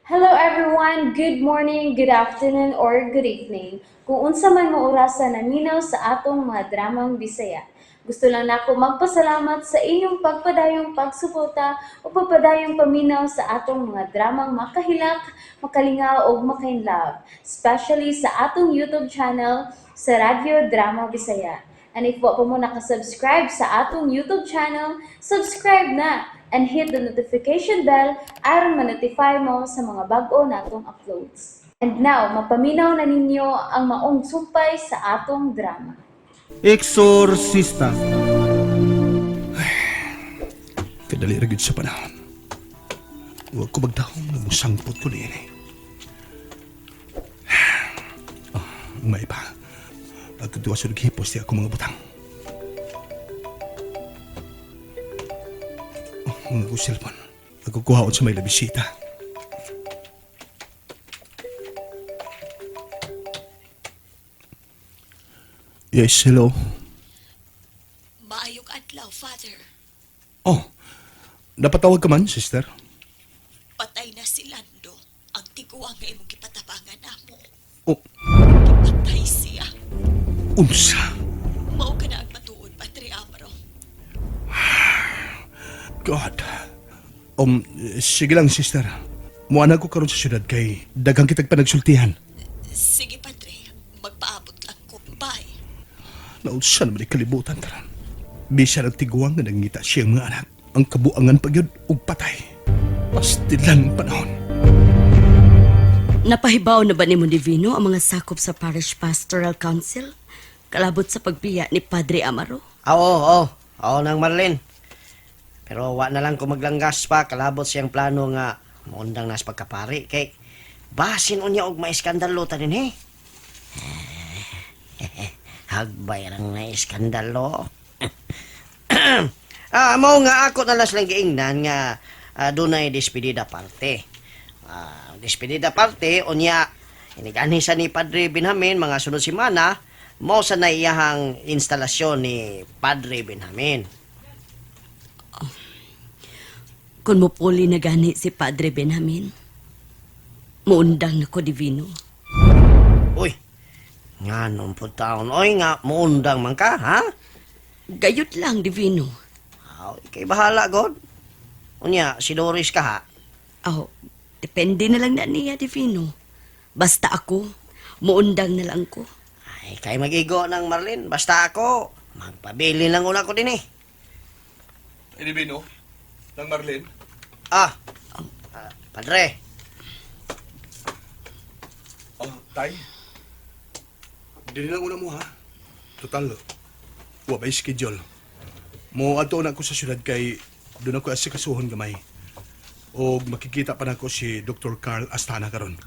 Hello everyone! Good morning, good afternoon, or good evening. Kung unsa man mo orasa naminaw sa atong mga dramang Bisaya. Gusto lang nako magpasalamat sa inyong pagpadayong pagsuporta o pagpadayong paminaw sa atong mga dramang makahilak, makalingaw ug makainlove, especially sa atong YouTube channel sa Radyo Drama Bisaya. And if wa pa mo nakasubscribe sa atong YouTube channel, subscribe na and hit the notification bell aron ma-notify mo sa mga bag-o natong uploads. And now, mapaminaw na ninyo ang maong sumpay sa atong drama. Exorcista. Kadali ra gyud sa panahon. Huwag ko magdahong na musangpot ko niini. Oh, may pa. Pagkaduwa sa naghipos di ako mga butang. Oh, mga ko cellphone. Ako kuhaon sa may labisita. Yes, hello. Maayong adlaw, Father. Oh, napatawag ka man, sister? Patay na si Lando. Ang tiguang nga imong gipatabangan namo. Oh, Patay siya. unsa? Mao ka na ang matuod, Padre Amaro. God. Sige lang, sister. Muana ko karon sa syudad kay daghang kitag panagsultihan. Sige, Padre. Magpaabot lang ko. Bye. Naunsa naman ay kalibutan karon. Bisan ang tiguang nga nangita siyang mga anak. Ang kabuangan pa gyud ug patay. Pastilan panahon. Napahibaw na ba ni Divino ang mga sakop sa Parish Pastoral Council? Kalabot sa pagbiya ni Padre Amaro? Ah, oo, oo. Oo nang Marlene. Pero wa na lang ko maglanggas pa kalabot siyang plano nga muundang nas pagkapari kay basin unya og maiskandalo ta din eh. Hagbay rang na iskandalo. Mao nga ako na lang giingnan nga dunay despedida parte. Despedida parte unya iniganhi sa ni Padre Benjamin mga sunod semana mao sa naiyahang instalasyon ni Padre Benjamin. Kung mupuli na gani si Padre Benjamin, muundang na ko Divino. Uy, nga nung po taon. Oy nga, muundang man ka, ha? Gayot lang, Divino. Aw, ikay bahala, God. Unya, si Doris ka, ha? Aw, depende na lang na niya, Divino. Basta ako, muundang na lang ko. Ay, kay mag-igo ng Marlene. Basta ako, magpabili lang una ko din eh. Inibino, ng Marlene. Ah, padre, Oh, tay. Dili lang una mo ha. Total, wa may schedule. Mo adto na ako sa syudad kay doon ako asikasuhon gamay. Og makikita pa nako si Dr. Carl Astana karon.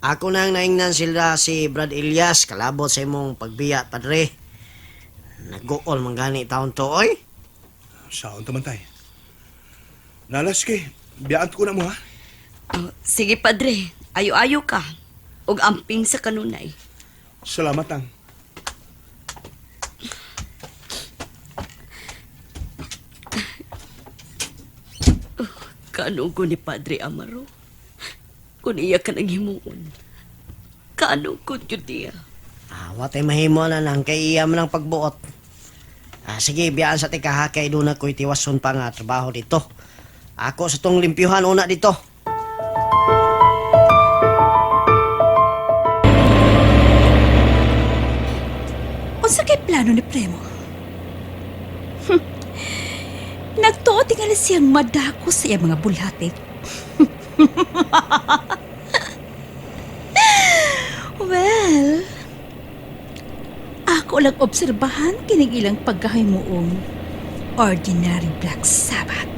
Ako nang naingnan sila si Brad Elias kalabot sa imong pagbiya, padre. Nag-gool man gani taon to, oy. Saon taman tay. Nalas kay, biyaan ko na mo ha. Oh, sige, Padre, ayo-ayo ka. Og amping sa kanunay. Salamat ang. Kaano ko ni Padre Amaro? Kung iya ka nang himuon. Kaano ko yun niya? Watay mahimo na lang kay iya man ang pagbuot. Sige, biyaan sa tika ha kay doon ako'y tiwason pa nga trabaho dito. Ako sa tong limpyuhan una dito. Unsa kay plano ni Premo? Nagtuo tingali siyang madako sa iyang mga bulate. Well, ako lang obserbahan kining ilang pagkahimuong ordinary Black Sabbath.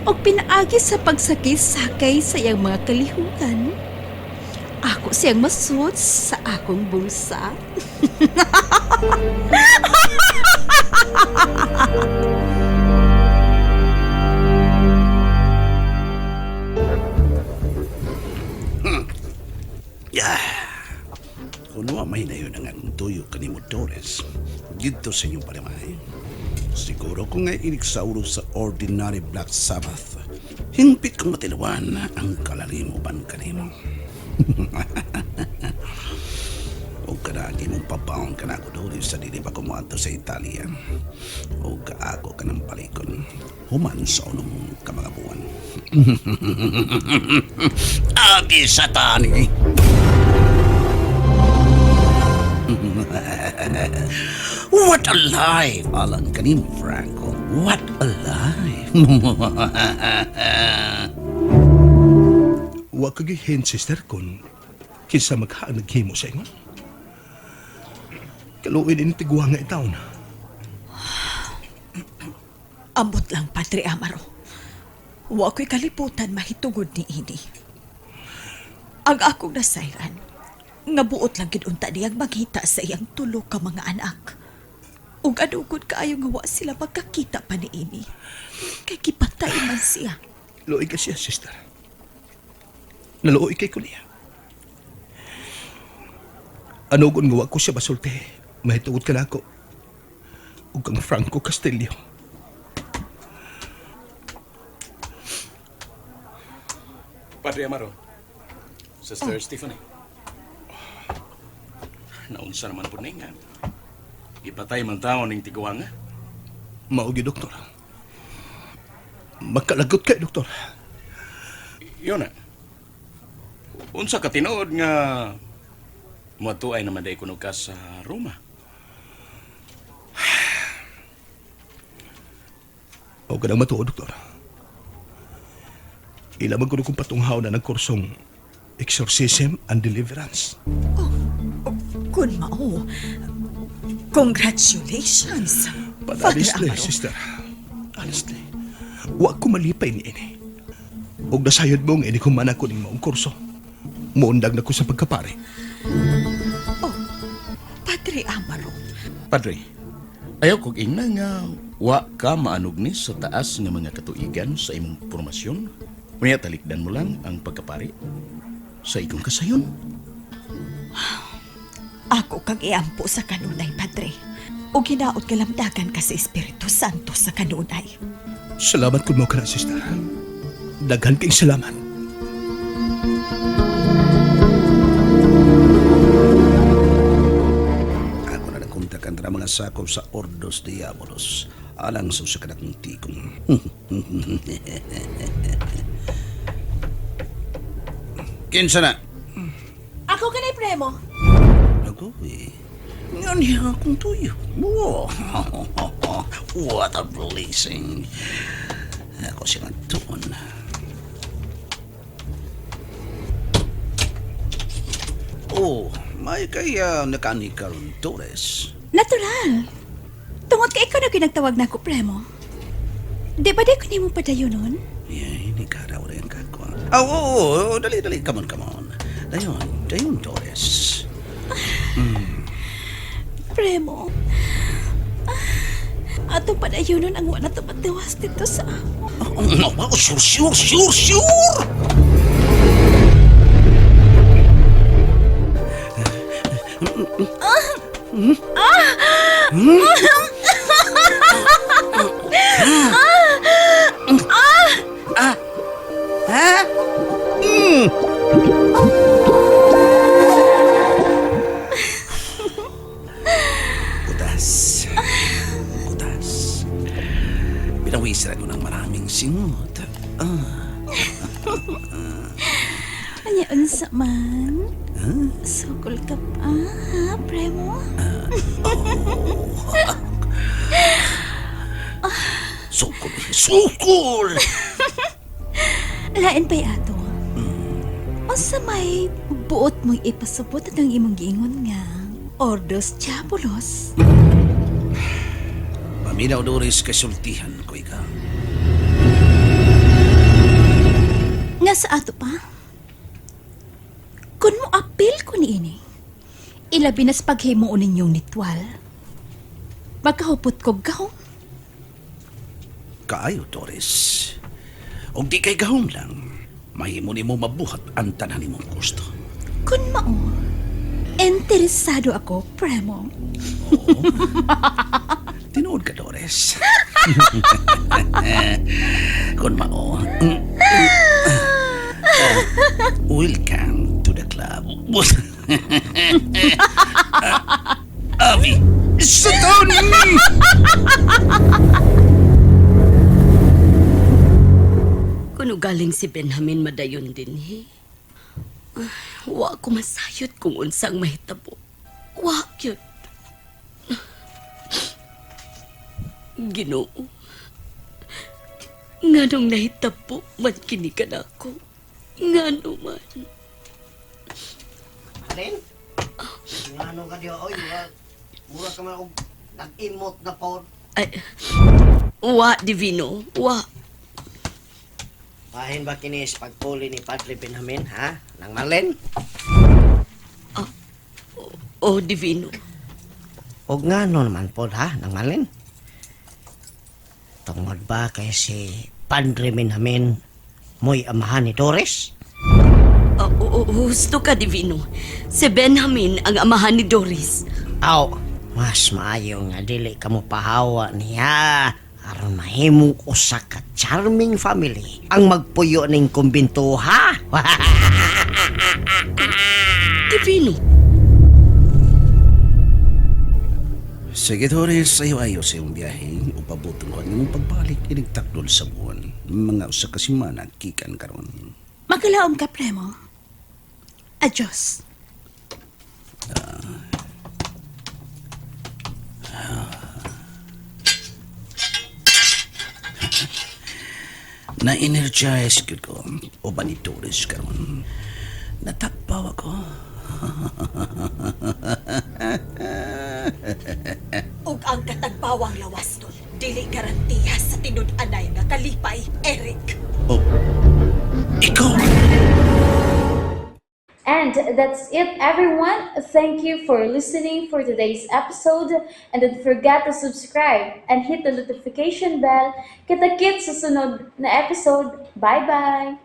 O pinaagi sa pagsakay-sakay sa iyang mga kalihukan. Ako siyang masud sa akong bulsa. Yeah. Kung wa may na yun ang akong tuyo kanimo Torres, dito sa inyong palimay. Siguro kung ngay inig sa ulo sa Ordinary Black Sabbath, Hingpit kong matilawan ang kalalim uban kanimo. O kanagi mong pabaon ka na ako doon sa dili pa kumuadto sa Italia. O kaako ka ng palikon. Human sa unong ka mga buwan. Agi satani! What a life! Alan kanim, Franco. What a life! Wa ka gihin, sister, kung kinsa maghaan naghimo sa ingon. Kaluoy din tiguang nga itaon. Ambot lang, Padre Amaro. Wa ko'y kaliputan mahitungod ni ini. Ang akong nasayran, nga buot lang gid unta niyang maghita sa iyang tulo ka mga anak. Ug adugod kaayo nga wa sila magkakita pa ni ini. Kay gipatay man siya. Luoy ka siya, sister. Naluoy kay ko niya. Ano kung gawa ko siya basulti? Mahitugot ka na ako. Ug kang Franco Castillo. Padre Amaro, Sister Stephanie. Naunsa naman po ninga. Ipatay man tao ning tiguang nga. Mao gyud, doktor. Makalagot kay, doktor. Yun na. Unsa ka tinuod nga moadto ay naman day kuno ka sa Roma. O ka nang matuod, doktor. Ila man kuno kong patunghaw na nagkursong Exorcism and Deliverance. Oh, kun mao. Congratulations, But Father honestly, Amaro. sister, honestly, wa ko malipay ni ini. Og nasayod mo nga ini kung man ako ning maong kurso. Muundag na ko sa pagkapare. Oh, Padre Amaro, Padre, ayaw kog ingna nga wa ka maanugni sa taas nga mga katuigan sa imong formasyon. Unya talikdan mo lang ang pagkapari sa ikong kasayon. ako kang iampo sa kanunay, Padre. O ginaot kalamdagan ka sa Espiritu Santo sa kanunay. Salamat kun mo ka na, sister. Daghan kayong salamat. Ako na nagkontak ang mga sakop sa Ordos Diabolos alang sa usa ka dakong tikong. Kinsa na? Ako kanay premo. Ako eh. Nga niya akong tuyo. Wow. What a blessing. Ako silang tuon. Oh, may kaya nakani karon Torres. Natural. Tungod kay ikaw na kinagtawag na ako, premo. Di ba di ko nimo padayon nun? Yeah, hindi ka raw rin kako. Oh, oo, oo, dali, dali. Come on, come on. Dayon, dayon, Torres. Premo. Ah, atong padayonon ang wala tumatawas dito sa amo. Oh, oh, sure, sure, sure, sure! Kutas. Kutas. Pinawisan ko ng maraming singot. Anya unsa man? Sukol ka pa, ha, premo? Sukol. Sukol! Lain pa'y ato. Unsa may buot mong ipasabot at ang imong giingon nga Ordos Diabolos. Paminaw, Doris, kasultihan ko ikaw. Nga sa ato pa? Kun mo apil ko niini, ilabi na sa paghimuon ninyong nitwal, magkahupot ko gahom. Kaayo, Doris. Og di kay gahom lang, mahimo nimo mabuhat ang tanan nimong gusto. Kun mao, interesado ako, premo. Tinuod ka, Doris. Kun mao. Welcome to the club. Avi, sa taon! Kuno galing si Benjamin madayon din he. Ay, wa ko masayod kung unsang mahitabo. Wa gyud. Ginoo. Nganong nahitabo man kini kanako? Ngano man? Marlene? Ngano ka diha, oy, mura ka man og nag-imot na pod. Ay, wa Divino, wa. Bahin ba kini sa pagpuli ni Padre Benjamin, ha? Nang Marlene? Oh, Divino. Og ngano naman pod, ha? Nang Marlene? Tungod ba kay si Padre Benjamin mo'y amahan ni Doris? Oh, oh, husto ka, Divino. Si Benjamin ang amahan ni Doris. Aw, mas maayo nga dili ka mo pahawa niya aron mahimong usa ka charming family ang magpuyo ning kumbinto, ha? Divino. Sige, Doris, ayo-ayo sa iyong biyahe. Upabutong ko ang imong pagbalik inig takdol sa buwan. Mga usa ka semana, gikan karon. Magalaom ka, Premo. Adios. Na-energize gyud ko uban ni Doris karon. Natakpaw ako. Ug ang katagpawang lawas nun, dili garantiya sa tinud-anay nga kalipay, Eric. Oh, ikaw! And that's it, everyone. Thank you for listening for today's episode. And don't forget to subscribe and hit the notification bell. Kita-kits sa sunod na episode. Bye-bye!